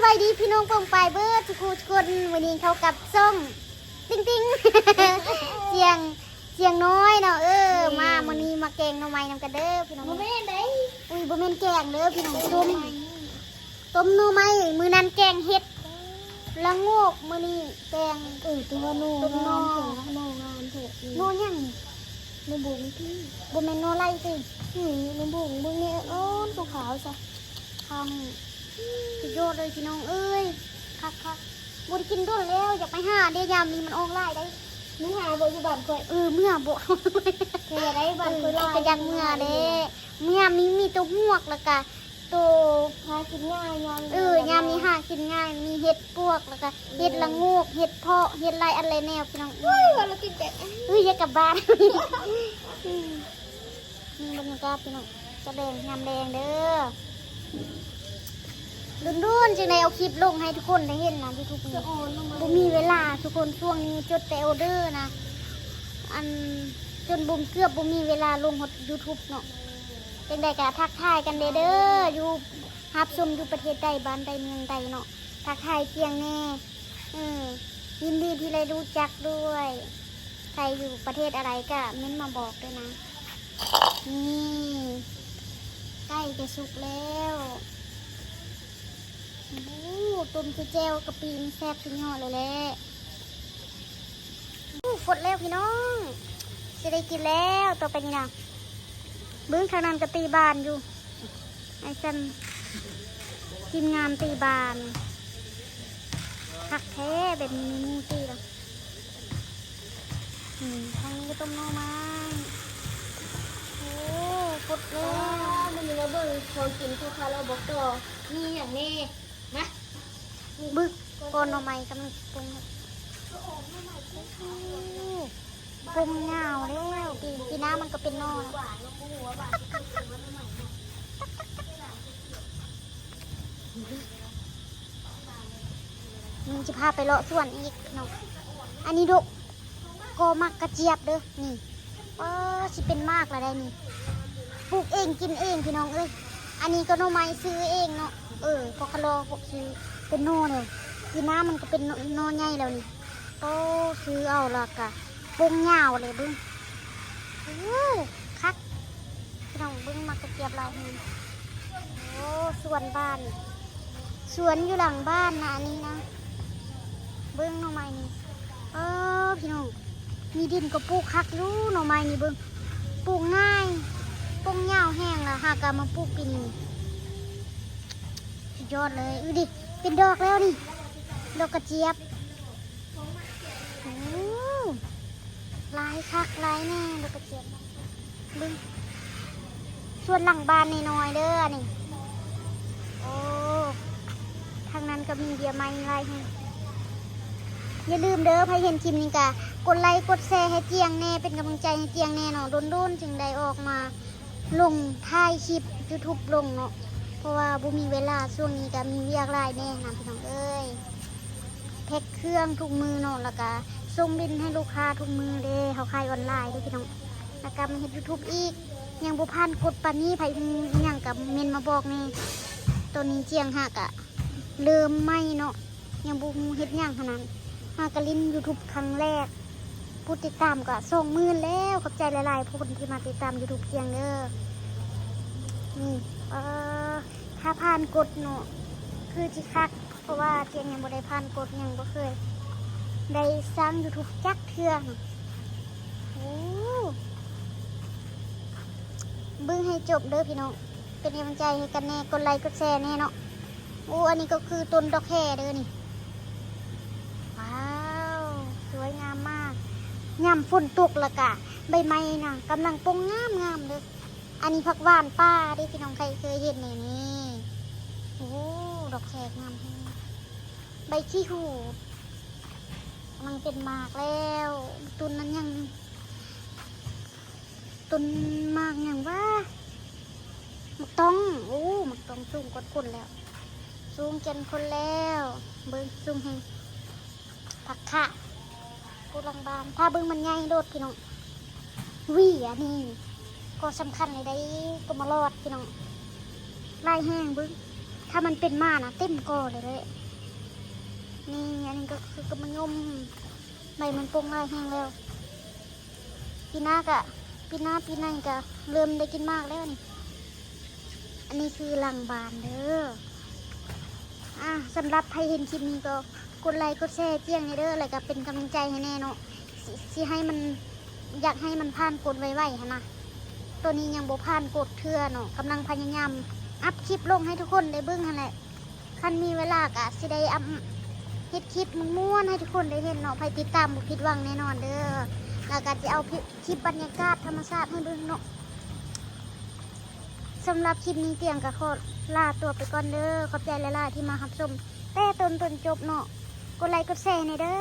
ສະບາຍດີພີ່ນ້ອງປ້ອງປາຍເບິດທຸກຜູ້ທຸກຄົນ, ມື້ນີ້ເຂົ້າກັບຊ່ອງຕິງຕິງ ສຽງ ສຽງນ້ອຍເນາະ. ເອີ ມາມື້ນີ້ມາແກງໜໍ່ໄມ້ນຳກັນເດີພີ່ນ້ອງ. ບໍ່ແມ່ນໃດ. ອຸ້ຍ ບໍ່ແມ່ນແກງເດີພີ່ນ້ອງ, ຕົ້ມ ຕົ້ມໜໍ່ໄມ້. ມື້ນັ້ນແກງເຫັດລະໂງກ, ມື້ນີ້ແກງ ເອີ ຕົວໜໍ່ ຕົ້ມໜໍ່ ໜໍ່ງາມແທ້. ໜໍ່ຫຍັງ? ໜໍ່ບົງຕິ? ບໍ່ແມ່ນໜໍ່ໄລ່ຕິ? ຫື ໜໍ່ບົງ ເບິ່ງແນ່ ອ່ອນຂາວໆຊະ. ຄຳ ສຸດຍອດເລີຍພີ່ນ້ອງເອີຍ, ຄັກໆ. ບໍ່ໄດ້ກິນດົນແລ້ວ, ຢາກໄປຫາເດ້. ຍາມນີ້ມັນອອກຫຼາຍໃດ໋. ເມືອບໍ່ຢູ່ບ້ານຂ້ອຍ? ເອີ ເມືອບໍ່? ເຮັດໃດ໋ ບ້ານຂ້ອຍຫຼາຍ. ເອີ ກໍຢາກເມືອແຫຼະ. ຍາມນີ້ມີແຕ່ຮວກ ແລ້ວກະໂຕຫາກິນງ່າຍ. ຍາມ ເອີ ຍາມນີ້ຫາກິນງ່າຍ, ມີເຫັດປວກ ແລ້ວກະເຫັດລະໂງກ, ເຫັດເຜາະ, ເຫັດຫຼາຍອັນຫຼາຍແນວພີ່ນ້ອງ. ໂອ້ຍ ວ່າລະຕິດແດດ. ເອີ ຢາກກັບບ້ານ. ອືມ ນີ້ບັນຍາກາດພີ່ນ້ອງ ຕອນແລງ ຍາມແລງເດີ. ດົນໆ ຈຶ່ງໄດ້ເອົາຄລິບລົງໃຫ້ທຸກຄົນໄດ້ເຫັນນະ ຢູທູບນີ້. ບໍ່ມີເວລາທຸກຄົນ, ຊ່ວງນີ້ຈົດແຕ່ອໍເດີນະ. ອັນ ຈົນບໍ່ ເກືອບບໍ່ມີເວລາລົງຮອດຢູທູບເນາະ. ຈັ່ງໃດກໍທັກທາຍກັນແດ່ເດີ ຢູ່ ຮັບຊົມຢູ່ປະເທດໃດ ບ້ານໃດ ເມືອງໃດເນາະ, ທັກທາຍສ່ຽງແດ່. ເອີ ຍິນດີທີ່ໄດ້ຮູ້ຈັກດ້ວຍ. ໃຜຢູ່ປະເທດອະໄລກະເມັ້ນມາບອກດ້ວຍນະ. ນີ້ ໃກ້ຈະສຸກແລ້ວ. ໂອ້ ຕົ້ມໃສ່ແຈ່ວກະປິນີ້ແຊບສຸດຍອດເລີຍແຫຼະ. ໂອ້ ຟົດແລ້ວພີ່ນ້ອງ, ຊິໄດ້ກິນແລ້ວຕໍ່ໄປນີ້ນະ. ເບິ່ງທາງນັ້ນກໍຕີບານຢູ່. ໄອ້ຊັ້ນ ທີມງານຕີບານ ຄັກແທ້ແບບນີ້ ມີໝູ່ຕີລະ. ອືມ ທາງນີ້ກໍຕົ້ມໜໍ່ໄມ້. ໂອ້ ຟົດແລ້ວ. ມື້ນີ້ມາເບິ່ງຂອງກິນຂອງຄາວເຮົາບອກຕໍ່ ມີຫຍັງແດ່. ມາ ບຶກ ກ່ອນໜໍ່ໄມ້ກຳລັງປຸງ. ໂອ້ ປົງຍາວແລ້ວ. ປີ ປີໜ້າມັນກໍເປັນໜໍ່ແລ້ວ. ມັນຊິພາໄປເລາະສວນອີກເນາະ. ອັນນີ້ດົກ ກໍໝາກກະຈຽບເດີ ນີ້. ອໍ ຊິເປັນໝາກລະໄດ໋ນີ້. ປູກເອງກິນເອງພີ່ນ້ອງເອີຍ. ອັນນີ້ກໍໜໍ່ໄມ້ຊື້ເອງເນາະ. ເອີ ພໍຄະລໍພວກຊື້ເປັນໜໍ່ແລ້ວ. ປີໜ້າມັນກໍເປັນໜໍ່ ໜໍ່ໃຫຍ່ແລ້ວນີ້. ໂອ້ ຊື້ເອົາລະກະປົງຍາວເລີຍເບິ່ງ. ໂອ້ ຄັກ. ພີ່ນ້ອງເບິ່ງໝາກກະຈຽບລາວນີ້. ໂອ້ ສວນບ້ານ ສວນຢູ່ຫຼັງບ້ານນະ ອັນນີ້ນະ. ເບິ່ງໜໍ່ໄມ້ນີ້. ເອີ ພີ່ນ້ອງ ມີດິນກໍປູກຄັກຢູ່ ໜໍ່ໄມ້ນີ້ເບິ່ງ ປູກງ່າຍ ປົງຍາວແຮງລະ ຫາກະມາປູກປີນີ້ ສຸດຍອດເລີຍ. ອື ດິ ເປັນດອກແລ້ວນີ້ ດອກກະຈຽບ. ໂອ້ ຫຼາຍຄັກຫຼາຍແນ່ ດອກກະຈຽບ. ເບິ່ງ ສວນຫຼັງບ້ານນ້ອຍໆເດີອັນນີ້. ໂອ້ ທາງນັ້ນກໍມີເບ້ຍໄມ້ຫຼາຍແຮງ. ຢ່າລືມເດີ ໃຜເຫັນຄລິບນີ້ກະກົດໄລກົດແຊໃຫ້ຈ້ຽງແນ່ ເປັນກຳລັງໃຈໃຫ້ຈ້ຽງແນ່ເນາະ. ດົນໆຈຶ່ງໄດ້ອອກມາລົງ ຖ່າຍຄລິບຢູທູບລົງເນາະ ເພາະວ່າບໍ່ມີເວລາ. ຊ່ວງນີ້ກະມີວຽກຫຼາຍແນ່ນະ ພີ່ນ້ອງເອີຍ. ແພັກເຄື່ອງທຸກມື້ເນາະ ແລ້ວກະສົ່ງບິນໃຫ້ລູກຄ້າທຸກມື້ເດ້. ເຮົາຂາຍອອນລາຍເດ້ພີ່ນ້ອງ ແລ້ວກະມາເຮັດຢູທູບອີກ. ຍັງບໍ່ຜ່ານກົດປານນີ້ ໃຜຮູ້ອີ່ຫຍັງກະເມັ້ນມາບອກແນ່. ຕອນນີ້ຈ້ຽງຫາກະເລີ່ມໃໝ່ເນາະ ຍັງບໍ່ຮູ້ເຮັດຫຍັງຂະໜາດ ຫາກະຫຼິ້ນຢູທູບຄັ້ງແລກ. ຜູ້ຕິດຕາມກະສອງໝື່ນແລ້ວ. ຂອບໃຈຫຼາຍໆ ຜູ້ຄົນທີ່ມາຕິດຕາມຢູທູບຈ້ຽງເດີ. ນີ້ ເອີ ຖ້າຜ່ານກົດເນາະ ຄືຊິຄັກ ເພາະວ່າຈ້ຽງຍັງບໍ່ໄດ້ຜ່ານກົດ ຍັງບໍ່ເຄີຍໄດ້ສ້າງຢູທູບຈັກເທື່ອ. ໂອ້ ເບິ່ງໃຫ້ຈົບເດີພີ່ນ້ອງ ເປັນກຳລັງໃຈໃຫ້ກັນແນ່ ກົດໄລກົດແຊແນ່ເນາະ. ໂອ້ ອັນນີ້ກໍຄືຕົ້ນດອກແຄເດີນີ້. ວ້າວ ສວຍງາມມາກ. ຍາມຝົນຕົກລະກະໃບໄມ້ນະກຳລັງປົ່ງງາມໆເດີ. ອັນນີ້ຜັກຫວານປ່າເດ້ພີ່ນ້ອງ ໃຜເຄີຍເຫັນແນ່ນີ້. ໂອ້ ດອກແຄງາມແຮງ. ໃບຂີ້ຫູກຳລັງເປັນໝາກແລ້ວ. ຕົ້ນນັ້ນຫຍັງ? ຕົ້ນໝາກຫຍັງຫວາ? ໝາກຕ້ອງ. ໂອ້ ໝາກຕ້ອງສູງກວ່າຄົນແລ້ວ ສູງຈົນຄົນແລ້ວ. ເບິ່ງ ສູງແຮງ. ຜັກຂາ ປູກຫຼັງບ້ານ. ຖ້າເບິ່ງມັນໃຫຍ່ໂລດພີ່ນ້ອງ. ຫວີ ອັນນີ້ກໍສຳຄັນເລີຍໄດ໋ ກໍມາລອດພີ່ນ້ອງ ຫຼາຍແຮງ. ເບິ່ງ ຖ້າມັນເປັນໝານະເຕັມກໍເລີຍເດ້. ນີ້ ອັນນີ້ກໍຄືກະມະຍົມ ໃບມັນປົ່ງຫຼາຍແຮງແລ້ວ. ປີໜ້າກະ ປີໜ້າປີໃໝ່ກະເລີ່ມໄດ້ກິນໝາກແລ້ວນີ້. ອັນນີ້ຄືຫຼັງບານເດີ. ອ່າ ສຳລັບໃຜເຫັນຄລິບນີ້ກໍກົດໄລກົດແຊຈ້ຽງແດ່ເດີ ແລ້ວກະເປັນກຳລັງໃຈໃຫ້ແດ່ເນາະ ຊິ ຊິໃຫ້ມັນ ຢາກໃຫ້ມັນຜ່ານກົດໄວໆຫັ້ນນະ. ໂຕນີ້ຍັງບໍ່ຜ່ານກົດເທື່ອເນາະ ກຳລັງພະຍາຍາມອັບຄລິບລົງໃຫ້ທຸກຄົນໄດ້ເບິ່ງຫັ້ນແຫຼະ. ຄັນມີເວລາກະຊິໄດ້ອັບ ເຮັດຄລິບມ່ວນໆໃຫ້ທຸກຄົນໄດ້ເຫັນເນາະ. ໃຜຕິດຕາມບໍ່ຜິດຫວັງແນ່ນອນເດີ. ແລ້ວກະຊິເອົາຄລິບບັນຍາກາດທຳມະຊາດໃຫ້ເບິ່ງເນາະ. ສຳລັບຄລິບນີ້ຕຽງກະຂໍລາຕົວໄປກ່ອນເດີ. ຂອບໃຈຫຼາຍໆທີ່ມາຮັບຊົມແຕ່ຕົ້ນຈົນຈົບເນາະ. ກົດໄລກົດແຊໃຫ້ແດ່ເດີ.